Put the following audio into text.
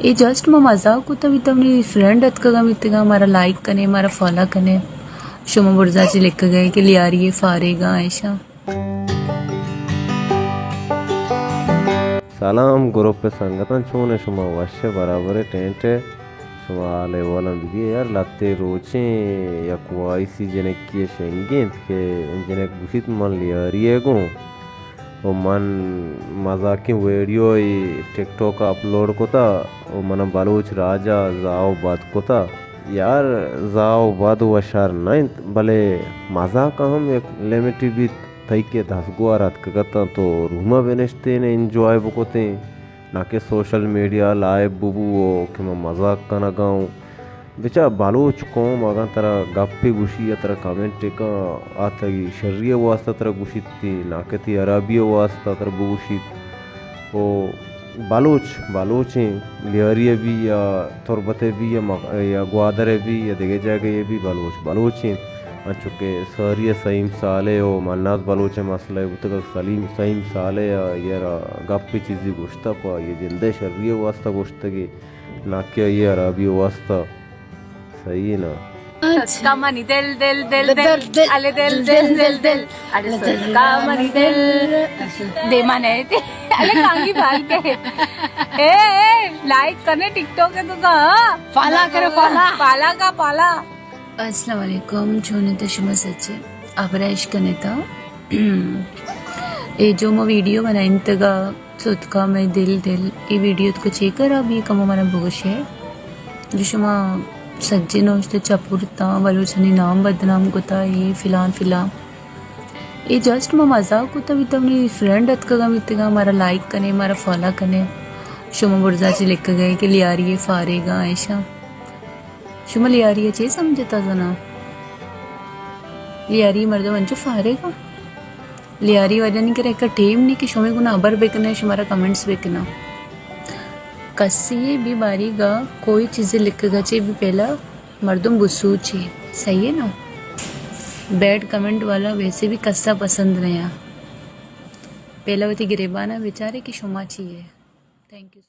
اے جسٹ ما مزاق کتا بیتا، منی فرینڈ اتکگا میتگا، مارا لائک کنے، مارا فالو کنے۔ شما برزا چی لکھگئے کہ لیاری فارغا ایشا۔ سلام گروپ سنگتاں، چون شما؟ وش برابر ٹینٹ؟ شما حال احوالاں بگی یار، لتے روچیں یک وائسی جنکی شنگینت کہ جنک گوشیت من لیاری گوں و من مزاکیں ویڈیو ٹک ٹاک اپلوڈ کتا و من بلوچ راجا زاو بد کتا۔ یار، زاو بد و شر نہ انت، بلے مزاک ہم یک لمٹی بیت۔ تئی کہ دزگوار اتکگ اتاں تو روما بنشتین انجوائے بکتیں، نہ کہ سوشل میڈیا لائیو ببو و کہ من مزاک کنگا اوں۔ بچا بلوچ قوم اگاں ترا گپے گوشی یا ترا کمنٹ کن، آ تئی شری ء واسطہ ترا گوشیت، نہ کہ تئی ہرابی ء واسطہ ترا بگوشیت۔ و بلوچ بلوچیں، لیاری ء بی یا تربت ء بی یا مغ-، یا گوادر ء بی یا دگہ جاگہ ء بی، بلوچ بلوچیں۔ انچو کہ ساری ء سعیم صالح و مناز بلوچ ء مسئلہ بوتگ، سلیم سعیم صالح ء آئی ء را گپے چیزے گوشتہ پہ آئی ء جند ء شری ء واسطہ گوشتگ ئے، نہ کہ آئی ء ہرابی ء واسطہ۔ صحیح نا؟ اچھا۔ منی دل، دل، دل، دل، دل، دل۔ ارے دل، دل، دل، دل، دل۔ ارے سوچ کا منی دل۔ دیما نہیں تھی۔ ارے کانگی بال کے۔ اے، اے، لائک کرنے ٹک ٹاک ہے تو کا، ہاں؟ فالا کرے، فالا۔ فالا کا، فالا۔ السلام علیکم، چون ات شما سچے؟ آبرائش کنے تا۔ اے جو ما ویڈیو بنائینتگا، ستکا مئے دل دل، اے ویڈیو تکو چے کرا بی کمو منا بگوشے۔ جو شما سجے نوشت چپورتا، بلوچانی نام بدنام کتا، اے فلان فلان۔ اے جسٹ ما مزاق کتا بیتا، منی فرینڈ اتکگا میتگا، مارا لائک کنے، مارا فالو کنے۔ شما برزا چی لکھگئے کہ لیاری فارغا ایشا۔ شما لیاری ء چے سمجھتا زنا؟ لیاری مردم انچو فارغ ء۔ لیاری واجہ نی کرا ایک ٹیم نی کہ شما گنا ہبر بکنے، شمارا کمنٹس بکنا۔ کسی بھی باری گا کوئی چیز لکھگا چے بھی پہلا مردم بسوچی، صحیح ہے نا؟ بیڈ کمنٹ والا ویسے بھی کسا پسند نہیں آ۔ پہلا وتی گریبانا بیچارے کہ شما چی ہے۔ Thank you so